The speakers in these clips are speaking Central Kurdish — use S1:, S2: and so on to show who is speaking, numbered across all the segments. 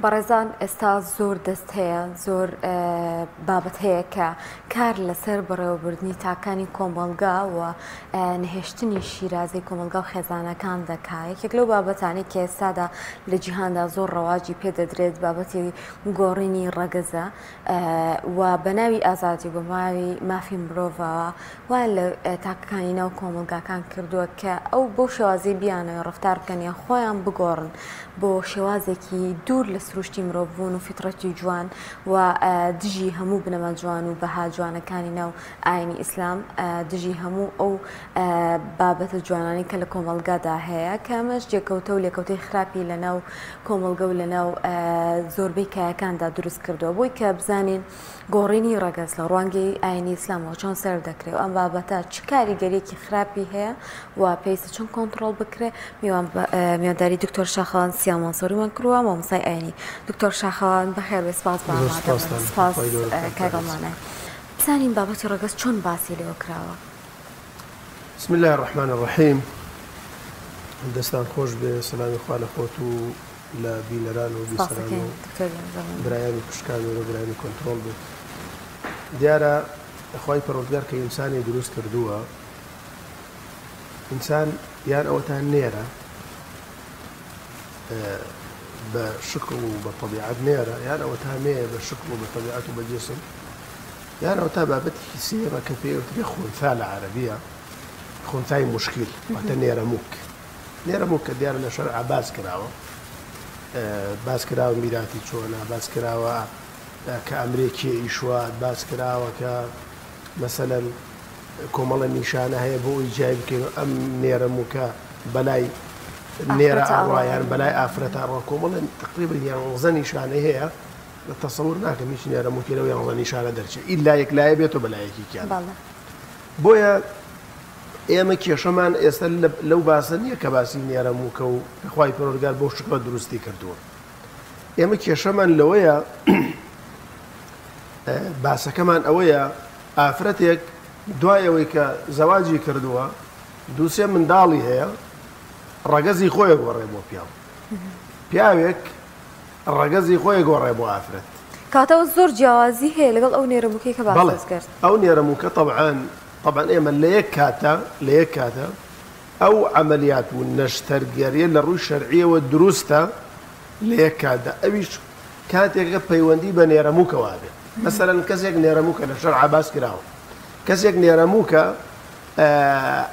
S1: بەڕێزان ئێستا زۆر دەست هەیە زۆر بابەت هەیە کە کار لەسەر بەڕێوەبردنی تاکانی کۆمەڵگا و نەهێشتنی شیرازەی کۆمەڵگا و خێزانەکان دەکا. یەکێک لەو بابەتانەی کە ئێستادا لە جیهاندا زۆر ڕەواجی پێدەدرێت بابەتی گۆڕینی ڕەگەزە و بە ناوی ئازادی و بە ناوی مافی مرۆڤەوە وایان لە تاکەکانی ناو کۆمەڵگاکان کردووە کە ئەو بەو شێوازەی بیانەوێ ڕەفتار بکەن یان خۆیان بگۆڕن بۆ شێوازێکی دوور لە سروشتی مرۆڤبوون و فیتڕەتی جوان و دژی هەموو بنەما جوان و بەها جوانەکانی ناو ئاینی ئیسلام دژی هەموو ئەو بابەتە جوانانەی کە لە کۆمەڵگادا هەیە کە ئەمەش جێکەوتە و لێکەوتەی خراپی لە ناو کۆمەڵگە و لە ناو زۆربەی کایەکاندا دروست کردووە بۆی کە بزانین گۆڕینی ڕەگەز لە ڕوانگەی ئاینی ئیسلامەوە چۆن سەر دەکرێت و ئەم بابەتە چ کاریگەریەکی خراپی هەیە و پێویستە چۆن کۆنتڕۆڵ بکرێ میوان میوانداری دکتۆر شاخەوان سیا مەنسووریمان کردووە مامۆستای ئاینی دکتۆر شاخەوان بەخێر بێ سپاس بە ئامادەبوون سپاس کاک بزانین بابەتی ڕەگەز چۆن باسی لێوە کراوە.
S2: بسم اللە الرحمن الرحیم دەستان خۆش بێ سەلامی خوا لە خۆت و لە بینەران و بیسەران و برایانی پشت کامێرە و برایانی کۆنترۆڵ بێت. دیارە خوای پەروەردگار کە ئینسانی دروست کردووە ئینسان یان ئەوەتا نێرە بە شکڵ و بە تەبیعەت نێرە یان ئەوەتا مێیە بە شکڵ و بە تەبیعەت و بە جسم یان ئەوەتا بابەتێکی سێیەمە کە پێی ئەوترێ خونثا لە عەرەبیە خونثای موشکیل واتە نێرەمووک نێرەمووک کە دیارە لە شەرعا باس کراوە باس کراوە میراتی چۆنە باس کراوە کە ئەمرێ کێ ئیشوات باس کراوە کە مەسەلەن کۆمەڵە نیشانە هەیە بۆ ئەوی جیای بکەین و ئەم نێرەمووکە بەلای نێرە ئەڕوا یان بەلای ئافرەتە ئەڕوا کۆمەڵە تقریبا یانزە نیشانەی هەیە تەسەور ناکەم هیچ نێرەمووکێ لەو یانزە نیشانە دەرچێت ئیلا یەکلایە بێتەوە بەلایەکیکیان بۆیە ئێمە کێشەمان ئێستا لەو باسە نییە کە باسی نێرەمووکە و خوای پەروەردگار بەو شکڵە دروستی کردووە ئێمە کێشەمان لەوەیە باسەکەمان ئەوەیە ئافرەتێک دوای ئەوەی کە زەواجی کردووە دووسێ منداڵی هەیە ڕەگەزی خۆی گۆڕێ بۆ پیاو پیاوێک ڕەگەزی خۆی گۆڕێ بۆ ئافرەت.
S1: کەواتە ئەوە زۆر جیاوازی هەیە لەگەڵ ئەو نێرەمووکەی کە باست کرد.
S2: بەڵێ ئەو نێرەمووکە تەبعەن تەبعەن ئێمە لە یەک کاتا لە یەک کاتا ئەو عەمەلیات و نەشتەرگەریە لە ڕووی شەرعیەوە دروستە لە یەک کاتدا ئەویش کاتێکە پەیوەندی بە نێرەمووکەوە هەبێت مەسەلەن کەسێک نێرەمووکە لە شەرعا باس کراوە کەسێک نێرەمووکە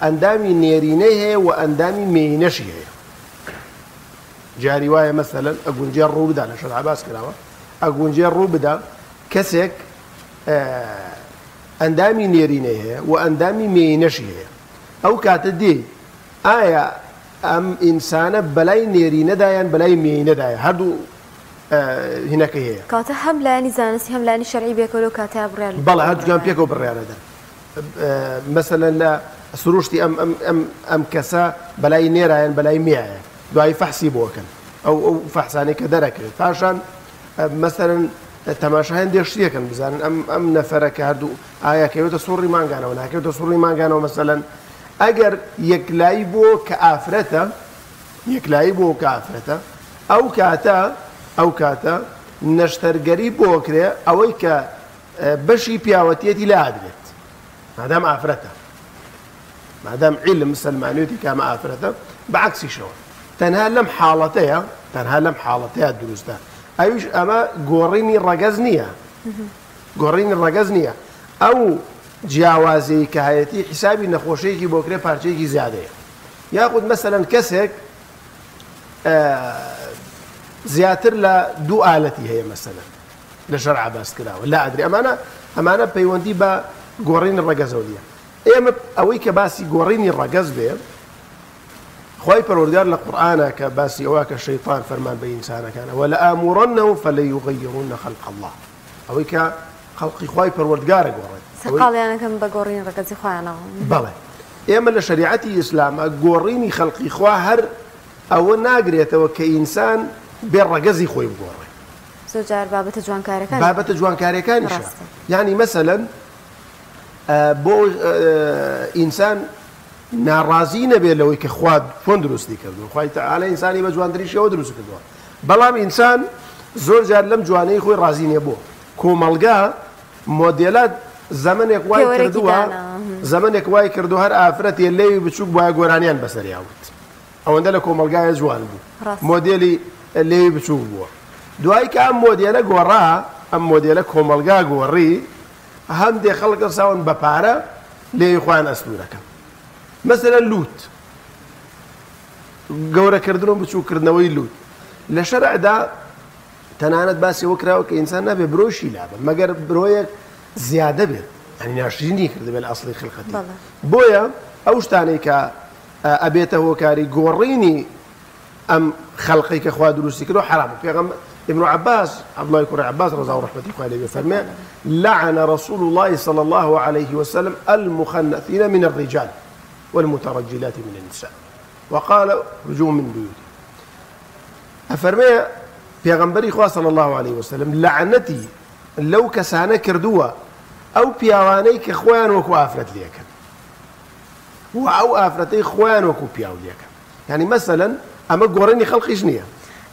S2: ئەندامی نێرینەی هەیە و ئەندامی مێینەشی هەیە جاری وایە مەسەلەن ئەگونجێ ڕوو بدا لە شەرعا باس کراوە ئەگونجێ ڕوو بدا کەسێک ئەندامی نێرینەی هەیە و ئەندامی مێینەشی هەیە ئەو کاتە دێی ئایا ئەم ئینسانە بەلای نێرینەدا یان بەلای مێینەدایە هەردوو هینەکەی هەیە.
S1: کەواتە هەم لایەنی زانستی هەم لایەنی شەرعی بێکەوە لەو کاتەیا بڕیار لە
S2: بەڵێ هەردووکیان پێکەوە بڕیار ئەدەن. مەسەلەن لە سروشتی ئەم ئەم ئەم ئەم کەسە بەلای نێرا یان بەلای مێیە دوایی فەحسی بۆ ئەکەن ئەو ئەو فەحسانەی کە دەرەکەوێت پاشان مەسەلەن تەماشا هەندێک شتی ئەکەن بزانن ئەم ئەم نەفەرە کە هەردوو ئایا کەوێتە سوڕی مانگانەوە ناکەوێتە سوڕی مانگانەوە مەسەلەن ئەگەر یەکلایی بۆ کە ئافرەتە یەکلایی بۆ کە ئافرەتە ئەو کاتە ئەو کاتە نەشتەرگەری بۆکرێ ئەوەی کە بەشی پیاوەتیەتی لادرێت مادام ئافرەتە مادام عیلم سەلمانوێتی کامە ئافرەتە بە عەکسیشەوە تەنها لەم حاڵەتەیە تەنها لەم حاڵەتەیە دروستە ئەویش ئەمە گۆڕینی ڕەگەز نییە گۆڕینی ڕەگەز نییە ئەو جیاوازیی کە هەیەتی حیسابی نەخۆشیەکی بۆ کرێ پارچەیەکی زیادەیە یاخود مەسەلەن کەسێک زیاتر لە دوو ئالەتی هەیە مەسەلەن لە شەرع باس کراوە لا ئەدرێ ئەمانە ئەمانە پەیوەندی بە گۆڕینی ڕەگەزەوە نییە ئێمە ئەوەی کە باسی گۆڕینی ڕەگەز بێ خوای پەروەردگار لە قورئانا کە باسی ئەوە کە شەیتان فەرمان بە ئینسانەکانە ولآمرنهم فلیغیرن خلق اللە ئەوەی کە خەڵقی خوای پەروەردگارە گۆڕێت
S1: سەرقاڵیانەکەم بە گۆڕینی ڕەگەزی خۆیانەوە.
S2: بەڵێ ئێمە لە شەریعەتی ئیسلامە گۆڕینی خەڵقی خوا هەر ئەوە ناگرێتەوە کە ئینسان بێ ڕەگەزی خۆی بگۆڕێ.
S1: زۆر جار بابەتە جوانکاریەکانیش.
S2: بابەتە جوانکاریەکانیشە.
S1: ڕاستە.
S2: یانی مەسەلەن بۆ ئینسان ناڕازی نەبێت لەوەی کە خوا چۆن دروستی کردووە خوای تەعالا ئینسانی بە جوانترین شێوە دروست کردووە بەڵام ئینسان زۆر جار لەم جوانەی خۆی ڕازی نیە بۆ کۆمەڵگا مۆدێلات زەمەنێک وای کردووە زەمەنێک وای کردو هەر ئافرەتێ لێوی بچووک بوایە گۆرانیان بەسەریا وت ئەوەندە لە کۆمەڵگایە جوان بوو مۆدێلی لێوی بچووک بووە دوای کە ئەم مۆدێلە گۆڕا ئەم مۆدێلە کۆمەڵگا گۆڕی هەندێ خەڵک ئەساون بە پارە لێوی خۆیان ئەستورەکەن مەسەلەن لوت گەورەکردن و بچووککردنەوەی لوت لە شەرعدا تەنانەت باسی ئەوە کراوە کە ئینسان نابێ برۆشی لابە مەگەر برۆیەک زیادە بێت یعنی ناشرینی کردبێت لە ئەسڵی خلقەتی بۆیە ئەو شتانەی کە ئەبێتە هۆکاری گۆڕینی ئەم خەلقەی کە خوا دروستی کردو حرام پێغەمبەر ابن عباس عبد الله کوڕی عباس ڕەزا و ڕەحمەتی خوای لێ بێ فەرمێ لعن رسول الله صلى الله عليه وسلم المخنثين من الرجال والمترجلات من النساء وقال اخرجوا من بيوتهم ئەفەرمێ پێغەمبەری خوا صلی الله علیه وسلم لەعنەتی لەو کەسانە کردووە ئەو پیاوانەی کە خۆیان وەکو ئافرەت لێکەن و ئەو ئافرەتەی خۆیان وەکو پیاو لێکەن یعنی مەسەلەن ئەمە گۆڕینی خەڵقیش نییە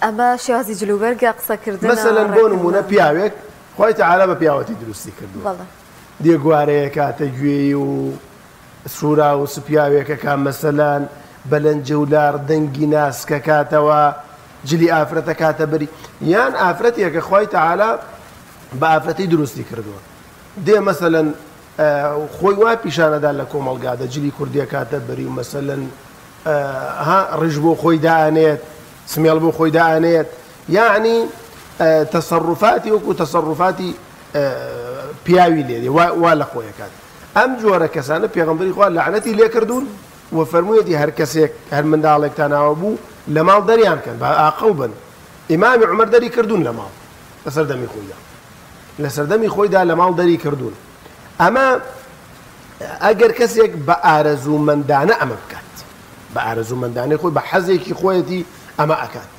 S1: ئەمە شێوازی جلوبەرگە قسەکردن
S2: مەسەلەن بۆ نمونە پیاوێک خوای تەعالا بە پیاوەتی دروستی کردووە دێ گوارەیە کاتە گوێی و سوراو سپیاوێکەکا مەسەلەن بە لەنجە و لار دەنگی ناسکەکاتەوە جلی ئافرەتەکاتە بەری یان ئافرەتێکە خوای تەعالا بە ئافرەتی دروستی کردووە دێ مەسەلەن خۆی وا پیشانەدا لە کۆمەڵگادا جلی کوردیەکاتە بەری و مەسەلەن ها ڕیش بۆ خۆی دائەنێت سمێڵ بۆ خۆی دائەنێت یعنی تەسەڕوفاتی وەکو تەسەڕوفاتی پیاوی لێ وا لە خۆیەکات ئەم جۆرە کەسانە پێغەمبەری خوا لەعنەتی لێکردوون و فەرموویەتی هەر کەسێک هەر منداڵێکتان ئاوا بوو لە ماڵ دەریان کەن با ئاقڵ بن ئیمامی عومەر دەری کردوون لە ماڵ لە سەردەمی خۆیدا لە سەردەمی خۆیدا لە ماڵ دەری کردوون ئەمە ئەگەر کەسێک بە ئارەزوومەندانە ئەمە بکات بە ئارەزوومەندانەی خۆی بە حەزێکی خۆیەتی ئەمە ئەکات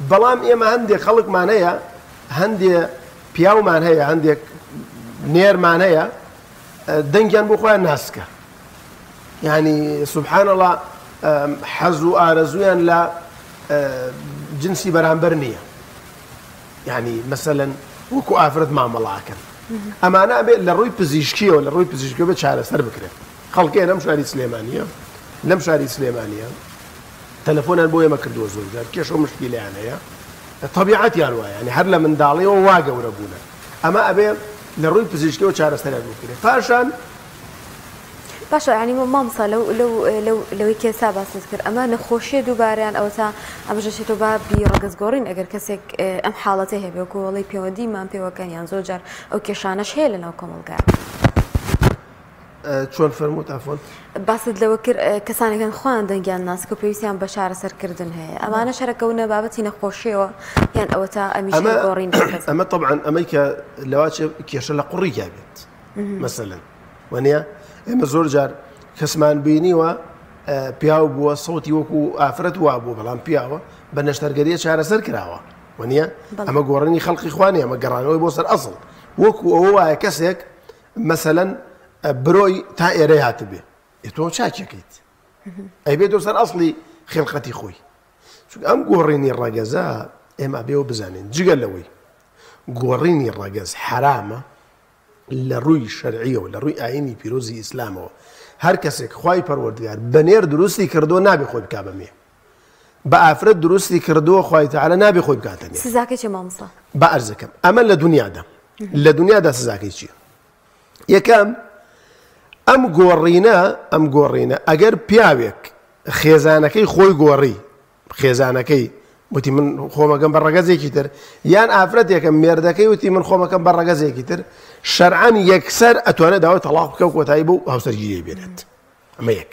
S2: بەڵام ئێمە هەندێک خەڵکمان هەیە هەندێ پیاومان هەیە هەندێک نێرمان هەیە دەنگیان بۆ خۆیان ناسکە یعنی سبحان الله حەز و ئارەزویان لە جنسی بەرامبەر نییە یعنی مەسەلەن وەکو ئافرەت مامەڵاکەن ئەمانە بێت لە ڕووی پزیشکیەوە لە ڕووی پزیشکیەوە بێت چارەسەر بکرێت خەڵکێ لەم شاری سلێمانیە لەم شاری سلێمانیە تەلەفۆنیان بۆ ئێمە کردووە زۆر جار کێشە و مشکیلەیان هەیە تەبیعەتیان وایە یانی هەر لە منداڵیەوە وا گەورە بوونە ئەمە ئەبێ لە ڕووی پزیشکیەوە چارەسەریان بۆ بکرێت پاشان
S1: باشە یانی مامۆستا لەو لەو لەو لەوەی کە ئێستا باست کرد ئەمە نەخۆشیە دووبارەیان ئەوەتا ئەمەش دەچێتەوە بابی ڕەگەز گۆڕین ئەگەر کەسێک ئەم حاڵەتەی هەبێ وەکو ئەڵێی پەیوەندیمان پێوەکەن یان زۆر جار ئەو کێشانەش هەیە لەناو کۆمەڵگا.
S2: چۆن فەرمووت عەفوەن؟
S1: باست لەوە کرد کەسانێک هەن خۆیان دەنگیان ناسکە و پێویستیان بە چارەسەرکردن هەیە ئەمانەش هەر ئەکەونە بابەتی نەخۆشیەوە یان ئەوەتا ئەمیش
S2: ئەمە
S1: گۆڕین ڕەگەز.
S2: ئەمە تەبعەن ئەمەی کە لەواچێ کێشە لە قوڕیکا بێت مەسەلەن وەنیە ئێمە زۆر جار کەسمان بینیوە پیاو بووە سەوتی وەکو ئافرەت وا بوو بەڵام پیاوە بە نەشتەرگەریە چارەسەر کراوە وەنیە ئەمە گۆڕینی خەڵقی خوانیە ئەمە گەڕانەوەی بۆ سەر ئەسڵ وەکو ئەوە وایە کەسێک مەسەلەن برۆی تا ئێرەی هاتبێ ئێ تۆ چاکیەکەیت ئەیبێتەوە سەر ئەسڵی خێڵقەتی خۆی چونکە ئەم گۆڕینی ڕەگەزە ئێمە بێەوە بزانین جگە لەوەی گۆڕینی ڕەگەز حرامە لە ڕووی شەرعیەوە لە ڕووی ئاینی پیرۆزی ئیسلامەوە هەر کەسێک خوای پەروەردگار بە نێر دروستی کردووە نابێ خۆی بکا بە مێ بە ئافرەت دروستی کردووە خوای تەعالا نابێ خۆی بکاتە نێر
S1: سزاکەی چیە مامۆستا؟
S2: با ئەرزەکەم ئەمە لە دنیادا لە دنیادا سزاکەی چییە یەکەم ئەم گۆڕینە ئەم گۆڕینە ئەگەر پیاوێک خێزانەکەی خۆی گۆڕی خێزانەکەی وتی من خۆمەکەم بە ڕەگەزێکی تر یان ئافرەتێکە مێردەکەی وتی من خۆمەکەم بە ڕەگەزێکی تر شەرعەن یەکسەر ئەتوانێت داوای تەڵاق بکە و کۆتایی بۆ هاوسەرگیری بێنێت ئەمە یەک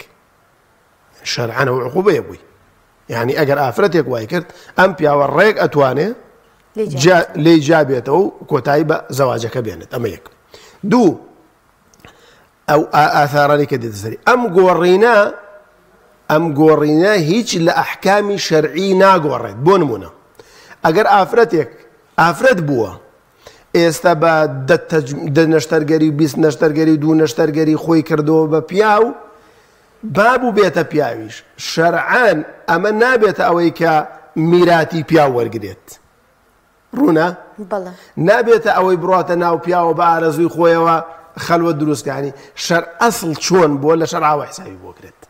S2: شەرعەن ئەو عقوبەیە بووی یعنی ئەگەر ئافرەتێک وای کرد ئەم پیاوە ڕێک ئەتوانێ لێی جابێتەوە و کۆتایی بە زەواجەکە بێنێت ئەمە یەک دوو ئەو ئاثارانی کە دێتە سەری ئەم گۆڕینە ئەم گۆڕینە هیچ لە ئەحکامی شەرعی ناگۆڕێت بۆ نمونە ئەگەر ئافرەتێک ئافرەت بووە ئێستا بە دە نەشتەرگەری و 20 نەشتەرگەری و دوو نەشتەرگەری خۆی کردەوە بە پیاو با بووبێتە پیاویش شەرعەن ئەمە نابێتە ئەوەی کە میراتی پیاو وەرگرێت. ڕوونە؟
S1: بەڵێ.
S2: نابێتە ئەوەی بڕاتە ناو پیاوە بە ئارەزووی خۆیەوە خەلوەت دروست کانی شەر ئەسڵ چۆن بووە لە شەرعاوە حسابی بۆ کرێت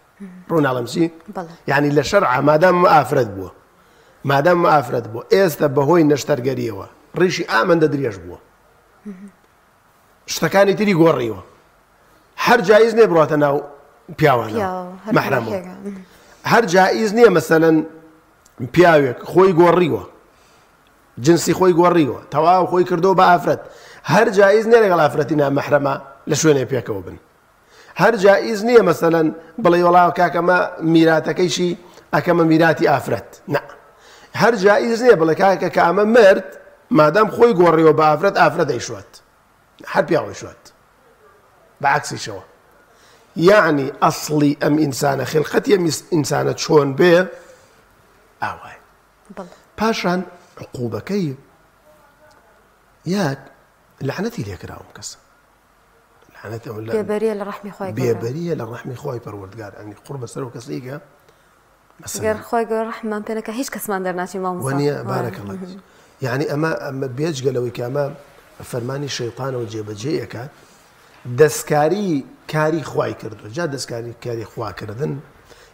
S2: ڕوون ئەڵێم چی؟
S1: بەڵێ.
S2: یعنی لە شەرع مادام ئافرەت بووە مادام ئافرەت بووە ئێستا بەهۆی نەشتەرگەریەوە ڕیشی ئامەندە درێژ بووە شتەکانی تری گۆڕیوە هەر جایز نییە بڕاتە ناو پیاوانەوە مەحرەمەوە هەر جایز نییە مەسەلەن پیاوێک خۆی گۆڕیوە جنسی خۆی گۆڕیوە تەواو خۆی کردو بە ئافرەت هەر جایز نییە لەگەڵ ئافرەتی نامەحرەمە لە شوێنێ پێکەوە بن هەر جائیز نییە مەسەلەن بڵێ وەڵا کاکەمە میراتەکەیشی ئەکەمە میراتی ئافرەت نا هەر جائیز نییە بڵێ کاکە کە ئەمە مرد مادام خۆی گۆڕیوە بە ئافرەت ئافرەت ئەیشوات هەر پیاو ئەیشوات بە عەکسیشەوە یعنی ئەسڵی ئەم ئینسانە خلقەتی ئەم ئینسانە چۆن بێ ئاوای پاشان عقوبەکەی یاک لەعنەتی لێکراوم کەسە
S1: بێبەریە لە ڕەحمی خوای گەورە.
S2: بێبەریە لە ڕەحمی خوای پەروەردگار ئەنی قوڕ بەسەر ئەو کەسەی کە
S1: گەر خوای گەورە ڕەحممان پێ نەکا هیچ کەسمان دەرناچین مامۆستا.
S2: وەنیە بارک اللە فیک. یعنی ئەمە ئەمە بێجگە لەوەی کە ئەمە فەرمانی شەیطانەوە جێبەجێ ئەکات دەستکاری کاری خوای کردو جا دەستکاری کاری خواکردن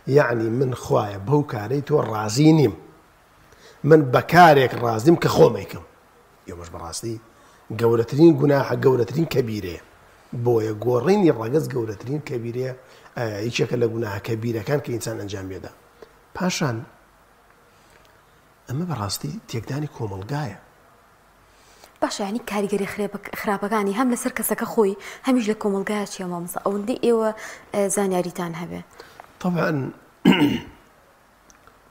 S2: یعنی من خوایە بەو کارەی تۆ ڕازی نیم من بە کارێک ڕازیم کە خۆمەیکەم ئێوەش بەڕاستی گەورەترین گوناحە گەورەترین کەبیرەیە بۆیە گۆڕینی ڕەگەز گەورەترین کەبیرەیە یەکێکە لە گوناهە کەبیرەکان کە ئینسان ئەنجام بێدا پاشان ئەمە بەڕاستی تێکدانی کۆمەڵگایە.
S1: باشە یانی کاریگەری خراپەکانی هەم لەسەر کەسەکە خۆی هەمیش لە کۆمەڵگایە چیە مامۆستا ئەوەندەی ئێوە زانیاریتان هەبێ؟
S2: طبعا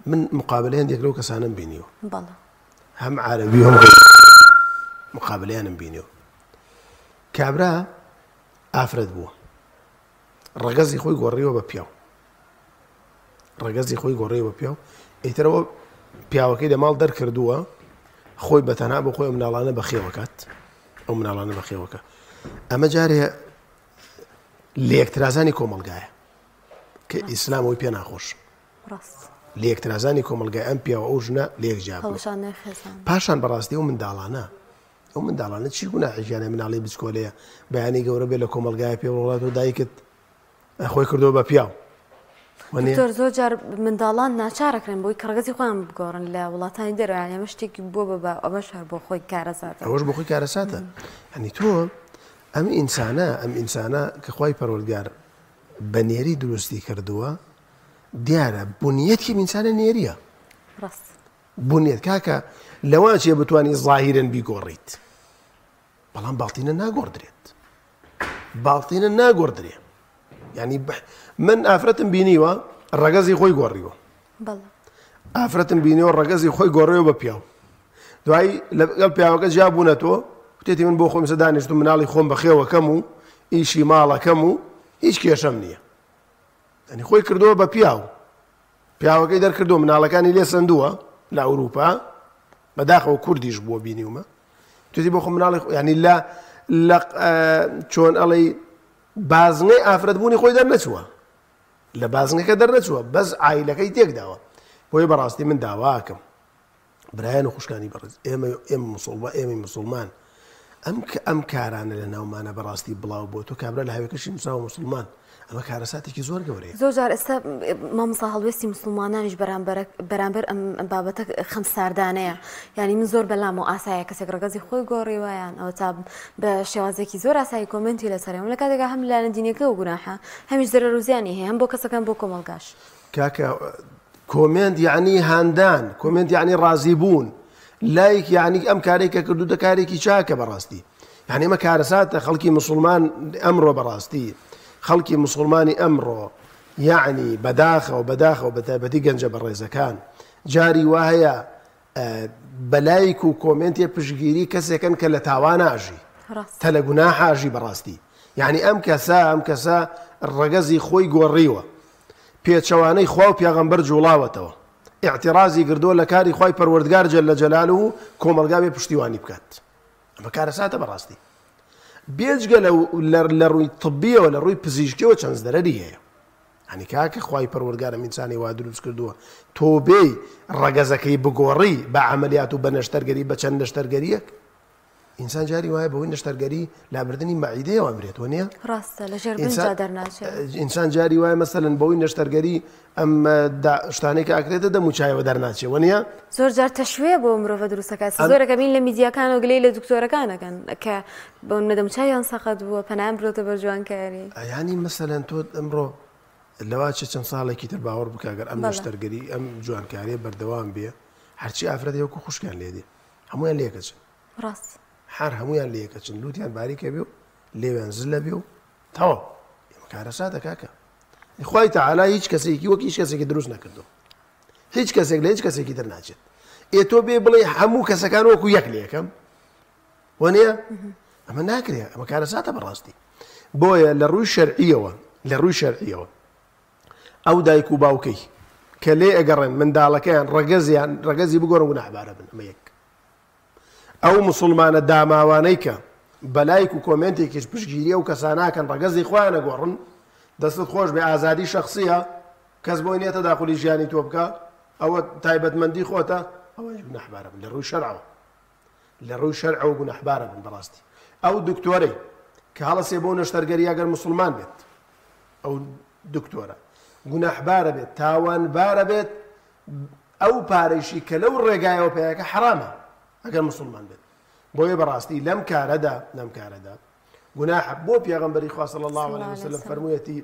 S2: من مقابلەی هەندێک لەو کەسانەم بینیوە
S1: بەڵێ
S2: هەم عربی هەم غەیری مقابلەیانم بینیوە کابرا ئافرەت بووە ڕەگەزی خۆی گۆڕیوە بە پیاو ڕەگەزی خۆی گۆڕیوە بە پیاو ئیترەوە پیاوەکەی لە ماڵ دەرکردووە خۆی بە تەنها بۆ خۆی ئەو مناڵانە بەخێوەکات ئەو مناڵانە بەخێوەکە ئەمە جارێ لێکترازانی کۆمەلگایە کە ئیسلام ئەوی پێ ناخۆش لێکترازانی کۆمەلگای ئەم پیاوە ئەو ژنە لێک جیا پاشان بەڕاستی ئەو منداڵانە ئەو منداڵانە چی گوناحێکیانە مناڵی بچکۆلەیە بەیانی گەورە بێ لە کۆمەلگای پێ وڵات و دایکت خۆی کردو بە پیاو
S1: دکتۆر زۆر جار منداڵان ناچارەکرێن بۆی کە ڕەگەزی خۆیان بگۆڕن لە وڵاتانی دەرەوە یان ئەمە شتێکی بۆ بە ئەمەش هەر بۆ خۆی کارەساتە
S2: ئەوەش بۆ خۆی کارەساتە ئەنی تۆ ئەم ئینسانە ئەم ئینسانە کە خوای پەروەردگار بە نێری دروستی کردووە دیارە بنیەتی ئەم ئینسانە نێریە
S1: ڕاست
S2: بنیەت کاکە لەوان چێ بتانی ظاهیرن بیگۆڕیت بەڵام باڵتینە ناگۆڕدرێت باڵتینە ناگۆڕدرێ یعنی من ئافرەتم بینیوە ڕەگەزی خۆی گۆڕیوە ئافرەتم بینیوە ڕەگەزی خۆی گۆڕیوە بە پیاو دوایی لەگەڵ پیاوەکە جیا بوونەتەوە وتێتی من بۆ خۆم سە دانیشتم مناڵی خۆم بەخێوەکەم و ئیشی ماڵەکەم و هیچ کێشەم نییە ئەنی خۆی کردووە بە پیاو پیاوەکەی دەرکردو مناڵەکانی لێ سندووە لە ئەوروپا بەداخەوە کوردیش بووە بینیومە توتی بۆ خۆ مناڵی ینی لە لە چۆن ئەڵێی بازنەی ئافرەت بوونی خۆی دەرنەچووە لە بازنەکە دەرنەچووە بەس عیلەکەی تێکداوە بۆیە بەڕاستی من داواکەم برایان و خوشکانی بەڕێز ئێمە ئێمە مسوڵمان ئێمەی مسوڵمان ئەم کە ئەم کارانە لە ناومانە بەڕاستی بڵاو بۆ تۆ کابرا لە هاوێکەشی نووسراوە مسلمان ئەمە کارەساتێکی زۆر گەورەیە
S1: زۆر جار ئێستا مامۆستا هەڵوێستی مسلمانانیش بەرامبەر بەرامبەر ئەم بابەتە خەمساردانەیە یعنی من زۆر بەلام و ئاسایە کەسێک ڕەگەزی خۆی گۆڕیوە یان ئەوە تا بە شێوازێکی زۆر ئاسایی کۆمێنتی لەسەر لە کاتێکا هەم لایەنە دینیەکە و گوناحە هەمیش زەرەر و زیانی هەیە هەم بۆ کەسەکان بۆ کۆمەڵگاش
S2: کاکە کۆمێنت یعنی هاندان کۆمێنت یعنی ڕازی بوون لایک یعنی ئەم کارێک کە کردوتە کارێکی چاکە بەڕاستی یعنی ئەمە کارەساتە خەڵکی مسلمان ئەمڕۆ بەڕاستی خەڵکی مسلمانی ئەمڕۆ یعنی بەداخەوە بەداخەوە بەتایبەتی گەنجە بەڕێزەکان جاری وایە بە لایک و کۆمێنتێ پشتگیری کەسێکن کە لە تاوان ئاژی تە لە گوناح ئاژی بەڕاستی یعنی ئەم کەسە ئەم کەسە ڕەگەزی خۆی گۆڕیوە پێچەوانەی خوا و پێغەمبەر جوڵاوەتەوە اعترازی کردووە لە کاری خوای پەروەردگار جل جلاله و کۆمەڵگا بێ پشتیوانی بکات ئەمە کارەساتە بەڕاستی بێجگە لە ڕووی طبیەوە لە ڕووی پزیشکیەوە چەند زەرەری هەیە. یانی کاکە خوای پەروەردگار ئەم ئینسانی وا دروست کردووە تۆ بێی ڕەگەزەکەی بگۆڕی بە عەمەلیات و بە نەشتەرگەری بە چەند نەشتەرگەریەک ئینسان جاری وایە بەهۆی نەشتەرگەری لابردنی مەعیدەیەوە ئەمرێت وە نییە؟
S1: ڕاستە لە ژێر بنجا دەرناچێت.
S2: ئینسان جاری وایە مەسەلەن بەهۆی نەشتەرگەری ئەم شتانەی کە ئەکرێتە دەم و چایەوە دەرناچێ وە نییە؟
S1: زۆر جار تەشوێ بۆ مرۆڤە دروستەکە زۆرەکە بین لە میدیاکانەوە گلەی لە دکتۆرەکان ئەکەن کە بۆ نمونە دەموچاویان سەقەت بووە پەنایان بردۆتە بەر جوانکاری.
S2: یانی مەسەلەن تۆ ئەمڕۆ لەوا چێ چەند ساڵێکی تر باوەڕ بکە گەر ئەم نەشتەرگەری ئەم جوانکاریە بەردەوام بێ هەرچی ئافرەت هەیە وەکو خوشکیان لێ دێ هەموویان لێکەچن
S1: ڕاست
S2: هەر هەموویان لێکەچن لوتیان باریکە بێ و لێویان زلە بێ و تەواو ئێمە کارەساتە کاکە خوای تەعالا هیچ کەسێکی وەک هیچ کەسێکی دروست نەکردو هیچ کەسێک لە هیچ کەسێکی تر ناچێت ئێ تۆ بێ بڵێ هەموو کەسەکان وەکو یەک لەکەم وەنیە ئەمە ناکرێ ئەمە کارەساتە بەڕاستی بۆیە لە ڕووی شەرعیەوە لە ڕووی شەرعیەوە ئەو دایک و باوکەی کە لێ ئەگەڕێن منداڵەکەیان ڕەگەزیان ڕەگەزی بگۆڕن گوناحبارە بن ئەمە یەک ئەو مسلمانە داماوانەی کە بە لایک و کۆمێنتێکیش پشگیری ئەو کەساناکەن ڕەگەزی خۆیان ئەگۆڕن دەستت خۆش بێ ئازادی شخصیە کەس بۆی نییە تەداخولی ژیانی تۆ بکە ئەوە تایبەتمەندی خۆتە ئەوەش گوناحبارە بن لە ڕووی شەرعەوە لە ڕووی شەرعەوە گوناحبارە بن بەڕاستی ئەو دکتۆرەی کە هەڵەسێ بۆ نەشتەرگەری ئەگەر مسلمان بێت ئەو دکتۆرە گوناحبارە بێت تاوانبارە بێت ئەو پارەیشی کە لەو ڕێگایەوە پیاکە حرامە ئەگەر مسلمان بێت بۆیە بەڕاستی لەم کارەدا لەم کارەدا گوناح بۆ پێغەمبەری خوا صلی الله علیه وسلم فەرموویەتی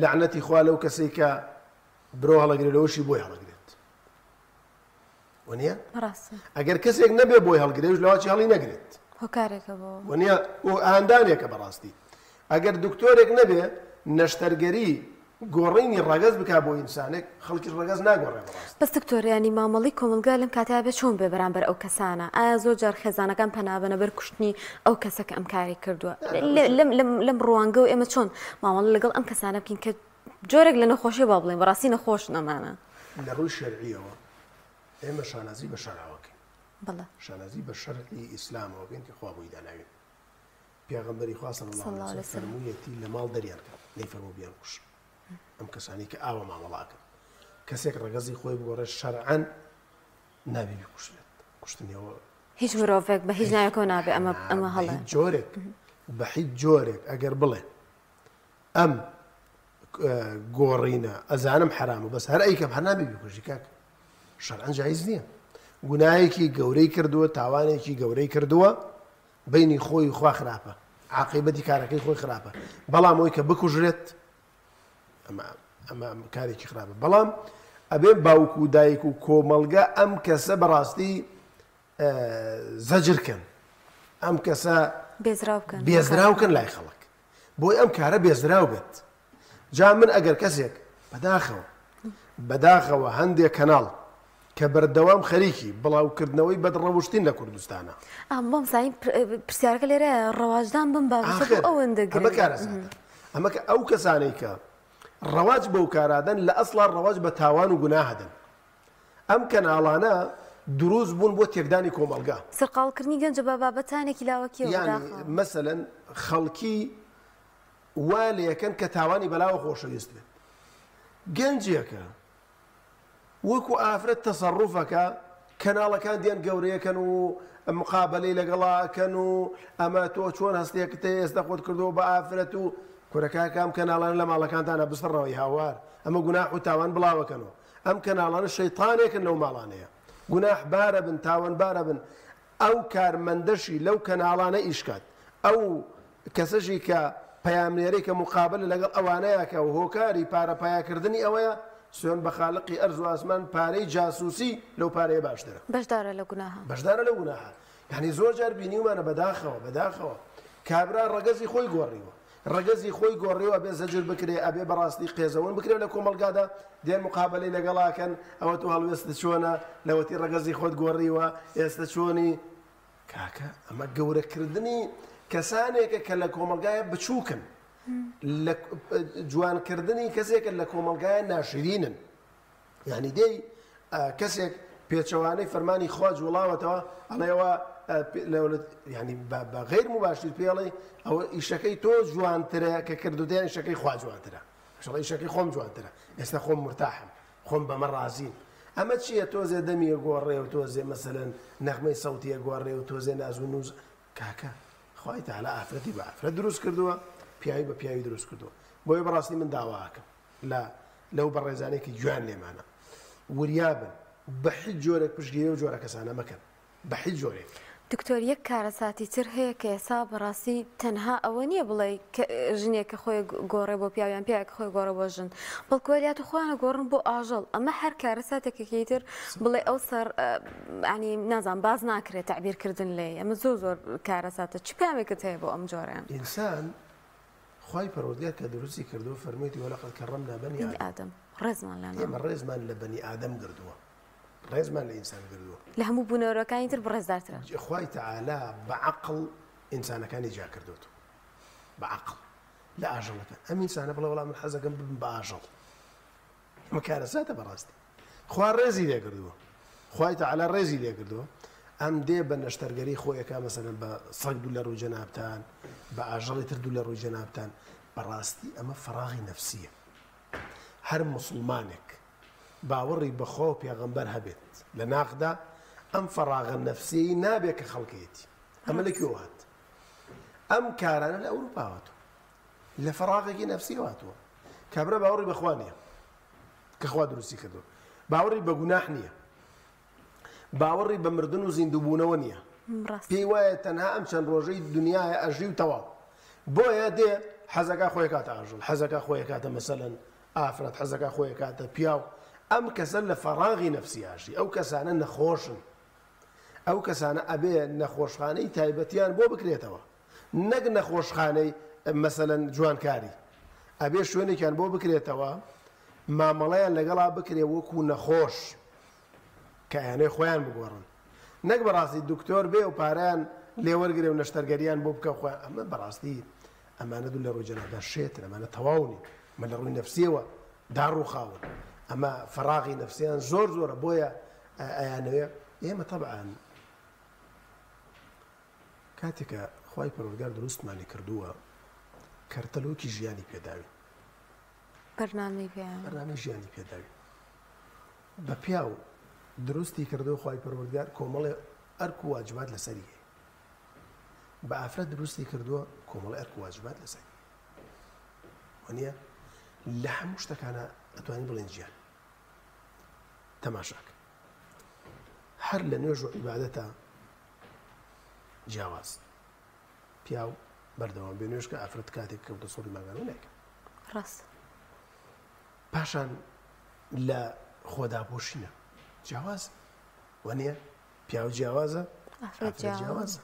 S2: لەعنەتی خوا لەو کەسەی کە برۆ هەڵەگرێت لەوەشی بۆی هەڵەگرێت وەنیە؟
S1: ڕاستە.
S2: ئەگەر کەسێک نەبێ بۆی هەڵگرێش لەواچی هەڵی نەگرێت.
S1: هۆکارێکە بۆ.
S2: وەنیە هاندانێکە بەڕاستی. ئەگەر دکتۆرێک نەبێ نەشتەرگەری گۆڕینی ڕەگەز بک بۆ ئینسانێک خەڵکی ڕەگەز ناگۆڕێ بەڕاستی.
S1: بەس دکتۆر یانی مامەڵەی کۆمەڵگا لەم کاتەیا بێ چۆن بێ بەرامبەر ئەو کەسانە؟ ئایا زۆر جار خێزانەکان پەنابەنە بەر کوشتنی ئەو کەسە کە ئەم کاری کردووە؟ لەم ڕوانگە و ئێمە چۆن مامەڵە لەگەڵ ئەم کەسانە بکەین کە جۆرێک لە نەخۆشیە با بڵێین بەڕاستی نەخۆشن ئەمانە.
S2: لە ڕووی شەرعیەوە ئێمە شانازی بە شەرعەوە کەین.
S1: بەڵێ.
S2: شانازی بە شەرعی ئیسلامەوە کەین کە خوا بۆی داناوین. پێغەمبەری خوا صلی اللە علیه وسلم فەرموویەتی لە ماڵ دەریان کەن نەیفەرموو بیانکوژن. ئەم کەسانەی کە ئاوا مامەڵە ئەکەن. کەسێک ڕەگەزی خۆی بگۆڕێت شەرعەن نابێ بیکوژرێت. کوشتنی ئەوە
S1: هیچ مرۆڤێک بە هیچ ناوێکەوە نابێ ئەمە ئەمە هەڵەیە.
S2: بە هیچ جۆرێک بە هیچ جۆرێک ئەگەر بڵێ ئەم گۆڕینە ئەزانم حەرامە بەس هەر ئەیکەم هەر نابێ بیکوژی کاک شەرعەن جایز نییە گوناهێکی گەورەی کردووە تاوانێکی گەورەی کردووە بینی خۆی خوا خراپە عاقیبەتی کارەکەی خۆی خراپە بەڵام ئەوی کە بکوژرێت ئەمە ئەمە کارێکی خراپە بەڵام ئەبێ باوک و دایک و کۆمەڵگە ئەم کەسە بەڕاستی زەجر کەن ئەم کەسە
S1: بێزراو بکەن
S2: بێزراو کەن لای خەڵک بۆی ئەم کارە بێزراو بێت جا من ئەگەر کەسێک بەداخەوە بەداخەوە هەندێک کەناڵ کە بەردەوام خەریکی بڵاوکردنەوەی بەدڕەوشتین لە کوردستانە
S1: بۆم زانین پرسیارەکە لێرە ڕەواجدان بم بابەتە ئەوەندە
S2: ئەمە کارەساتە ئەمە کە ئەو کەسانەی کە ڕەواج بەو کارادەن لە ئەسڵا ڕەواج بە تاوان و گوناهدن ئەم کەناڵانە دروست بوون بۆ تێکدانی کۆمەڵگا.
S1: سەرقاڵکردنی گەنجە بە بابەتانێکی لاوەکیەوە
S2: یانی
S1: بەداخەوە.
S2: مەسەلەن خەڵکی وا لێکەن کە تاوانی بەلاوە خۆشەویست بێت. گەنجێکە وەکو ئافرەت تەسەڕوفەکا، کەناڵەکان دێن گەورەیەکەن و مقابەلەی لەگەڵا ئەکەن و ئەمە تۆ چۆن هەستێکت هەیە ئێستا خۆت کردووە بە ئافرەت و کورە کاکە ئەم کەناڵانە لە ماڵەکانتانا بسڕنەوە ی هاوار ئەمە گوناح و تاوان بڵاوەکەنەوە. ئەم کەناڵانە شەیتانێکن لەو ماڵانەیە گوناح بارە بن تاوانبارە بن ئەو کارمەندەشی لەو کەناڵانە ئیش کات ئەو کەسەشی کە پەیامنێرەی کە مقابلە لەگەڵ ئەوانەیە کە هۆکاری پارە پایاکردنی ئەوەیە سوێن بە خالقی ئەرز و ئاسمان پارەی جاسوسی لەو پارەیە باشترە
S1: بەشدارە لە گوناهە
S2: بەشدارە لەو گوناهە یعنی زۆر جار بینیومانە بەداخەوە بەداخەوە کابرا ڕەگەزی خۆی گۆڕیوە ڕەگەزی خۆی گۆڕیوە ئەبێ زەجر بکرێ ئەبێ بەڕاستی قێزەون بکرێ لە کۆمەڵگادا دێن مقابەلەی لەگەڵا ئەکەن ئەوە تۆ هەڵوێستت چۆنە لەوەتی ڕەگەزی خۆت گۆڕیوە ئێستە چۆنی کاکە ئەمە گەورەکردنی کەسانێکە کە لە کۆمەڵگایە بچووکن لە جوانکردنی کەسێکە لە کۆمەڵگایە ناشرینن یانی دێی کەسێک پێچەوانەی فەرمانی خوا جوڵاوەتەوە ئەڵێەوە ینی بە غیر مباشر پێڵێ ئەوە ئیشەکەی تۆ جوانترە کە کردوتیان ئیشەکەی خوا جوانترە. ئەشڵێ ئیشەکەی خۆم جوانترە، ئێستا خۆم مورتاحم، خۆم بەمە ڕازیم. ئەمە چییە تۆزێ دەمی ئەگۆڕێ و تۆزێ مەسەلەن نەغمەی سەوتی ئەگۆڕێ و تۆزێ ناز و نووز. کاکە خوای تەعالا ئافرەتی بە ئافرەت دروست کردووە، پیاوی بە پیاوی دروست کردووە. بۆیە بەڕاستی من داوا ئەکەم لە لەو بەڕێزانەی کە گوێیان لێمانە وریا بن، بە هیچ جۆرێک پشتگیری ئەو جۆرە کەسانە مەکەن. بە هیچ جۆرێک.
S1: دکتۆر یەک کارەساتی تر هەیە کە ئێسا بەڕاستی تەنها ئەوە نییە بڵێ ژنێک کە خۆی گۆڕێ بۆ پیاو یان پیاوێک خۆی گۆڕێ بۆ ژن بەڵکو وەریات و خۆیان گۆڕن بۆ ئاژەڵ ئەمە هەر کارەساتێکێکی تر بڵێ ئەو سەر ینی نازان باز ناکرێت تعبیرکردن لێ ئەمە زۆر زۆر کارەساتە چ پامێکت هەیە بۆ ئەم جۆرەیان؟
S2: ئینسان خوای پەروەردگار کە دروستی کردووە فەرموویەتی ولقد کرمنا بنی
S1: ئادەم ڕێزمان لە
S2: ئێمە ڕێزمان لە بەنی ئادەم گردووە ڕێزمان لە ئینسان گردووە.
S1: لە هەموو بوونەوەرەکانی تر بەڕێزدارترە.
S2: خوای تەعالا بە عەقڵ ئینسانەکانی جیا کردۆتەوە بە عەقڵ لە ئاژەڵەکان ئەم ئینسانە بڵێ وەڵا من حەزەکەم ببم بە ئاژەڵ ئەمە کارەساتە بەڕاستی خوا ڕێزی لێ کردووە خوای تەعالا ڕێزی لێ کردووە ئەم دێ بە نەشتەرگەری خۆیەکە مەسەلەن بە سەگ دوو لە ڕووی جەنابتان بە ئاژەڵی تر دوو لە ڕووی جەنابتان بەڕاستی ئەمە فەراغی نەفسیە هەر موسڵمانێک باوەڕی بە خوا و پێغەمبەر هەبێت لە ناخدا ئەم فەراغە نەفسیەی نابێت کە خەڵکەیەتی ئەمە لە کوێوە هات ئەم کارانە لە ئەوروپا هاتووە لە فەراغێکی نەفسیەوە هاتووە کابرا باوەڕی بەخوا نییە کە خوا دروستی کردووە باوەڕی بە گوناح نییە باوەڕی بە مردن و زیندووبوونەوە نییە پێی وایە تەنها ئەم چەند ڕۆژەی دنیاە ئەژی و تەواو بۆیە دێ حەزەکە خۆی کاتە ئاژەڵ حەزەکە خۆی کاتە مەسەلەن ئافرەت حەزەکا خۆی ئەکاتە پیاو ئەم کەسە لە فەراغی نەفسی ئاژی ئەو کەسانە نەخۆشن ئەو کەسانە ئەبێ نەخۆشخانەی تایبەتیان بۆ بکرێتەوە نەک نەخۆشخانەی مەسەلەن جوانکاری ئەبێ شوێنێکیان بۆ بکرێتەوە مامەڵەیان لەگەڵا بکرێ وەکو نەخۆش کە ئەیانەوێ خۆیان بگۆڕن نەک بەڕاستی دکتۆر بێ و پارەیان لێوەرگرێ و نەشتەرگەریان بۆ بکە خۆیان ئەمە بەڕاستی ئەمانە دوو لە ڕووی جەنابدا شێتن ئەمانە تەواو نین ئەمە لە ڕووی نەفسیەوە داڕووخاون ئەمە فەراغی نەفسیان زۆر زۆرە بۆیە ئەیانەوێ ئێمە تەبعەن کاتێکە خوای پەروەردگار دروستمانی کردووە کەرتەلۆکی ژیانی پێداوین
S1: بەرنامەی پێ
S2: بەرنامەی ژیانی پێداوین بە پیاو دروستی کردو خوای پەروەردگار کۆمەڵێ ئەرک و واجبات لەسەری هەیە بە ئافرەت دروستی کردووە کۆمەڵی ئەرک و واجبات لەسەری وەنیە لە هەموو شتەکانە ئەتوانین بڵێن جیان تەماشاکە هەر لە نوێژ و عیبادەتە جیاواز پیاو بەردەوام بێ نوێژکە ئافرەت کاتێک کەوتە سوڕی ماگانەوە نایکە
S1: ڕاست
S2: پاشان لە خۆداپۆشینە جیاواز وەنیە پیاو جیاوازە
S1: ئافرەت جیاوازە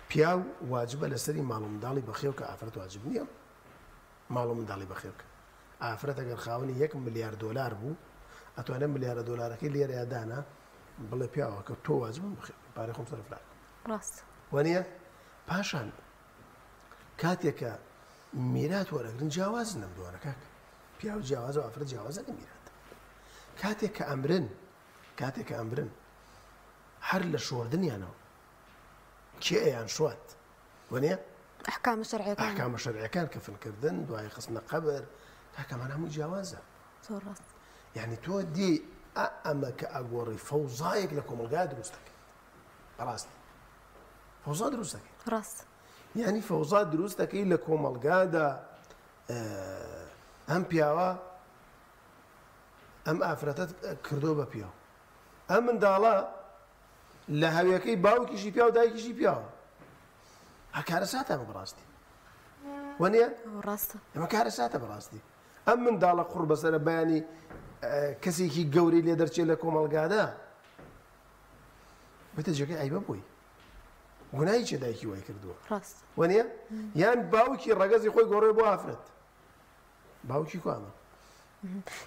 S2: پیاو واجبە لەسەری ماڵ و منداڵی بەخێو کە ئافرەت واجب نییە ماڵ و منداڵی بەخێو کە ئافرەت ئەگەر خاوەنی یەک ملیار دۆلار بوو ئەتوانێت ملیارە دۆلارەکەی لێرەیا دانا بڵێ پیاوە کە تۆ واجبم بەخێو پارەی خۆم سەرف ناکەم
S1: ڕاست
S2: وانە پاشان کاتێک کە میرات وەرەگرن جیاوازن لەم دوانە کاک پیاو جیاوازە و ئافرەت جیاوازە لە میرات کاتێک کە ئەمرن کاتێک کە ئەمرن هەر لە شۆردنیانەوە کێ ئەیان شوات وەنیە؟
S1: ئەحکامە شەرعیەکان
S2: ئەحکامە شەرعیەکان کەفنکردن دوای خستنە قەبر کاکەمان هەموو جیاوازە
S1: زۆر ڕاست
S2: یعنی تۆ دی ئەمە کە ئەگۆڕی فەوزایەک لە کۆمەڵگا دروست دەکەیت بەڕاستی فەوزا دروست دەکەیت
S1: ڕاست
S2: یعنی فەوزا دروست دەکەی لە کۆمەڵگادا ئەم پیاوە ئەم ئافرەتەت کردو بە پیاو ئەم منداڵە لە هەوێکەی باوکیشی پیاو دایکیشی پیاوە ها کارەساتە ئەمە بەڕاستی وەنیە
S1: ڕاستە
S2: ئەمە کارەساتە بەڕاستی ئەم منداڵە قوڕ بەسەرە بەیانی کەسێکی گەورەی لێ دەرچێت لە کۆمەڵگادا بێتە جێگەی عیبە بووی گوناهی چێ دایکی وای کردووە
S1: ڕاست
S2: وەنیە یان باوکی ڕەگەزی خۆی گۆڕێ بۆ ئافرەت باوکی کوا ئەمە؟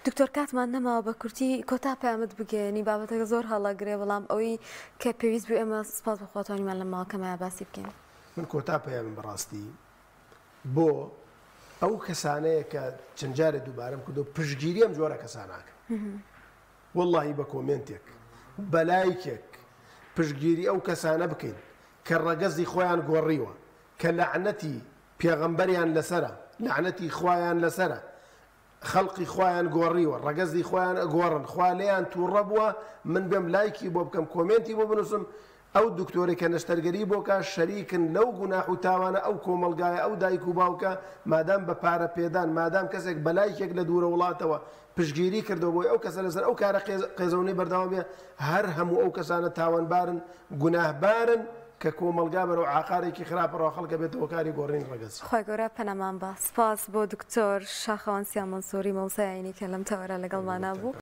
S1: دکتۆر کاتمان نەماوە بە کورتی کۆتا پەیامت بگەیەنی بابەتەکە زۆر هەڵەگرێ بەڵام ئەوەی کە پێویست بوو ئێمە سپاس بەخوا توانیمان لە ماوەکەمایە باسی بکەین.
S2: من کۆتا پەیامم بەڕاستی بۆ ئەو کەسانەیە کە چەند جارێ دووبارەم کردو پشتگیری ئەم جۆرە کەساناکەن وەڵڵاهی بە کۆمێنتێک بە لایکێک پشتگیری ئەو کەسانە بکەین کە ڕەگەزی خۆیان گۆڕیوە کە لەعنەتی پێغەمبەریان لەسەرە لەعنەتی خوایان لەسەرە. خەڵقی خوایان گۆڕیوە ڕەگەزی خۆیان ئەگۆڕن خوا لێیان تووڕە بووە من بێم لایکی بۆ بکەم کۆمێنتی بۆ بنووسم ئەو دکتۆرەی کە نەشتەرگەری بۆ کا شەریکن لەو گوناح و تاوانە ئەو کۆمەڵگایە ئەو دایک و باوکە مادام بە پارە پێدان مادام کەسێک بە لایکێک لە دوورە وڵاتەوە پشتگیری کردەوە بۆی ئەو کەسە لەسەر ئەو کارە قێزەونەی بەردەوام بێ هەر هەموو ئەو کەسانە تاوانبارن گوناهبارن کە کۆمەڵگا بەرەو عاقارێکی خراپ ڕا خەڵکە بێتە هۆکاری گۆڕینی ڕەگەز.
S1: خوای گەورە پەنامان با. سپاس بۆ دکتۆر شاخەوان سیا مەنسوری مامۆستای ئاینی کە لەم تەوەرە لەگەڵمانا بوو.